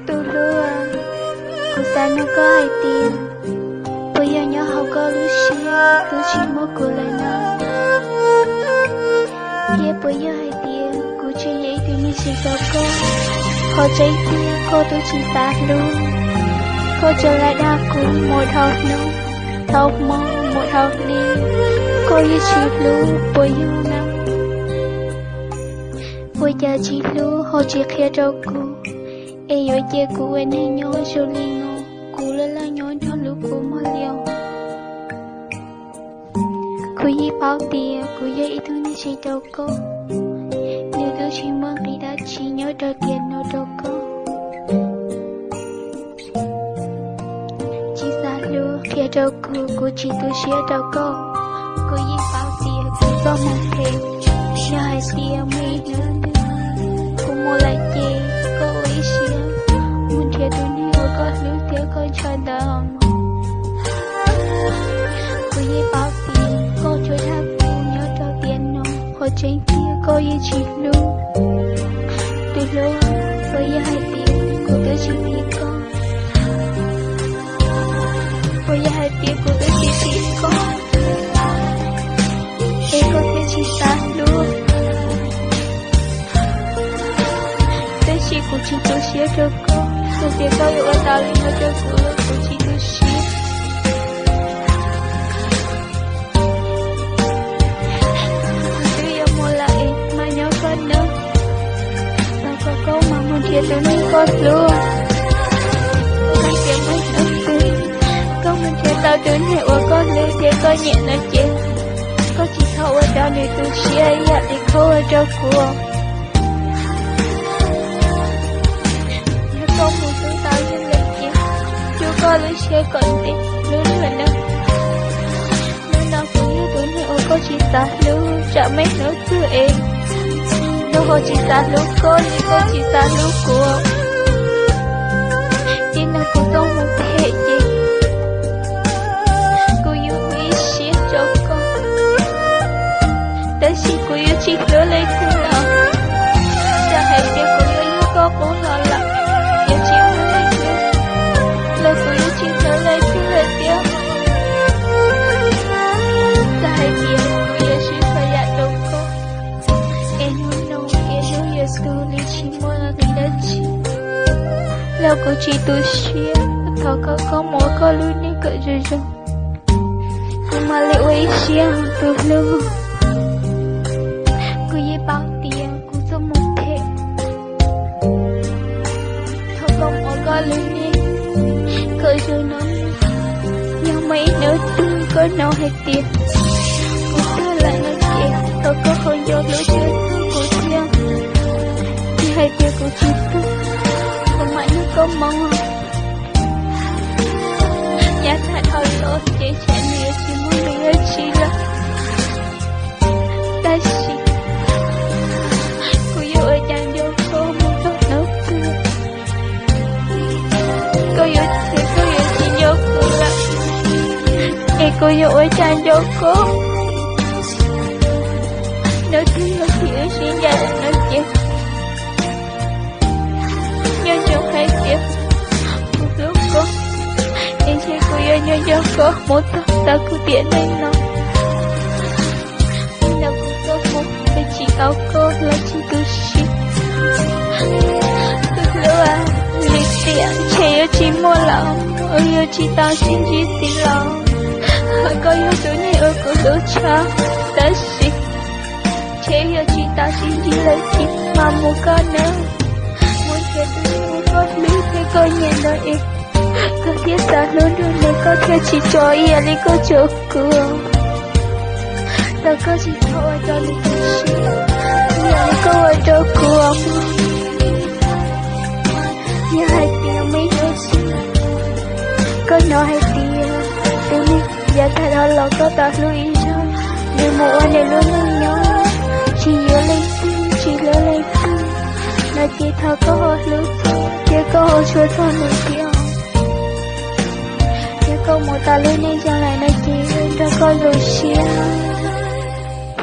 Tus hlub, kuv xav nug koj hais tias, puas yog nyob hauv koj lub siab twb tsis muaj kuv lawm no? Thiab puas yog hais tias kuv tsis yog ib tug neeg tsis tau koj? Qhov tseeb tiag koj twb tsis xav hlub, koj tsuas lam dag kuv mus dhau hnub, dhau hmo, mus dhau hli, koj yeej tsis hlub puas yog na? Ua cas tsis hlub ho tsis qhia rau kuv, es yuav cia kuv ua neeg nyob zoo li no, kuv laj laj nyob nrog lub kua muag li os? Kuv yeej paub tias kuv yog ib tug neeg tsis tau koj, nws twb tsis muaj nqis dab tsi nyob rau tiam no rau koj. Tsis xav hlub qhia rau kuv, kuv tsis tu siab rau koj. Kuv yeej paub tias kuv txoj hmoo phem, yog hais tias muaj ib hnub twg kuv mus lawm ces koj ua ib siab mus nrhiav tus neeg uas koj hlub thiab koj ntshaw ntawd os mog. Kuv yeej paub tias koj tsuas dag kuv nyob rau tiam no, qhov tseeb tiag koj yeej tsis hlub. Tus hlub, puas yog hais tias kuv twb tsis hlub koj? Puas yog hais tias kuv twb tsis hlub koj, es koj thiaj tsis xav hlub? Tab sis kuv tsis tu siab rau koj, txawm tias koj yuav ua tau li no rau kuv los kuv tsis tu siab. Kuv twb yuav mus lawm es mas nyob koj nawb, thov kom koj mam mus nrhiav tus neeg koj hlub. Hais tias muaj ib hnub twg koj mus nrhiav tau tus neeg uas koj hlub thiab koj nyiam no ces, koj tsis txhob ua rau nws tu siab ib yam li koj ua rau kuv. Yog koj mus hlub tau leej lawm ces, rub koj lub siab kom ntev hlub luag nawb. Hnub no kuv yog tus neeg uas koj tsis xav hlub, tsam muaj ib hnub twg es luag ho tsis xav hlub koj li koj tsis xav hlub kuv. Txij no kuv txoj hmoo phem ces kuv yuav ua ib siab rau koj, tab sis kuv yuav tsis hlub leej twg lawm. Txawm hais tias kuv yuav yug koj qub los lawm, yuav tsis muaj leej twg, los kuv yuav tsis hlub leej twg lawm thiab. Txawm hais tias kuv yuav siv txhua yam rau koj, es hnub no es hnub yuav tu li tsis muaj nqis dab tsi, los kuv tsis tu siab. Thov koj, koj mus ua koj lub neej kom zoo zoo, kuv mam li ua ib siab tus hlub. Kuv yeej paub tias kuv txoj hmoo phem, thov koj mus ua koj lub neej kom zoo no. Yog muaj ib hnub twg koj hnov hais tias kuv tuag lawm no ces thov koj ho nco hlub thiab txhawb kuv thiab. Yog hais tias kuv tsis tuag, kuv mam nrog koj mus. Yav tag dhau los ces ntshe nws yuav tsis muaj nqis dab tsi lawm, tab sis kuv yuav ua cas nco koj mus txog hnub twg? Koj yuav, koj yuav tsis nco kuv lawm, es kuv yuav ua cas nco koj? Hnub twg yog thaum wb sib ncaim lawm no ces nco ntsoov hais tias kuv hlub koj, es ntshe kuv yuav nco nco koj mus txog thaum kuv tiam neej no. Txij no kuv txoj hmoo phem, tsis tau koj los tsis tu siab. Tus hlub, lim tiam ntshe yuav tsis muaj lawm, yuav tsis tau sib ntsib ntxiv los. Koj yog tus neeg uas kuv hlub tshaj, tab sis ntshe yuav tsis tau sib ntsib lawm thiab. Mas mus koj nawb, mus nrhiav tus neeg uas koj hlub thiab koj nyiam ntawd es koj thiaj xav hlub nrog nws, koj thiaj tsis tso ib yam li koj tso kuv. Thov koj tsis txhob ua rau nws tu siab ib yam li koj ua rau kuv. Yog hais tias muaj ib hnub twg koj hnov hais tias tus neeg yav tag los koj tau hlub ib zaug, nws mus ua nws lub neej nyob, tsis yuav leej twg, tsis hlub leej twg no ces thov koj ho hlub thiab koj ho tshua txog nws thiab. Yog koj mus tau lub neej zoo lawm no ces nrog koj zoo siab.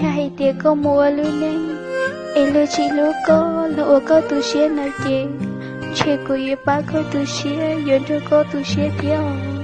Yog hais tias koj mus ua lub neej es luag tsis hlub koj, luag ua koj tu siab no ces Ntshe kuv yuav pab koj tu siab, yuav nrog koj tu siab thiab.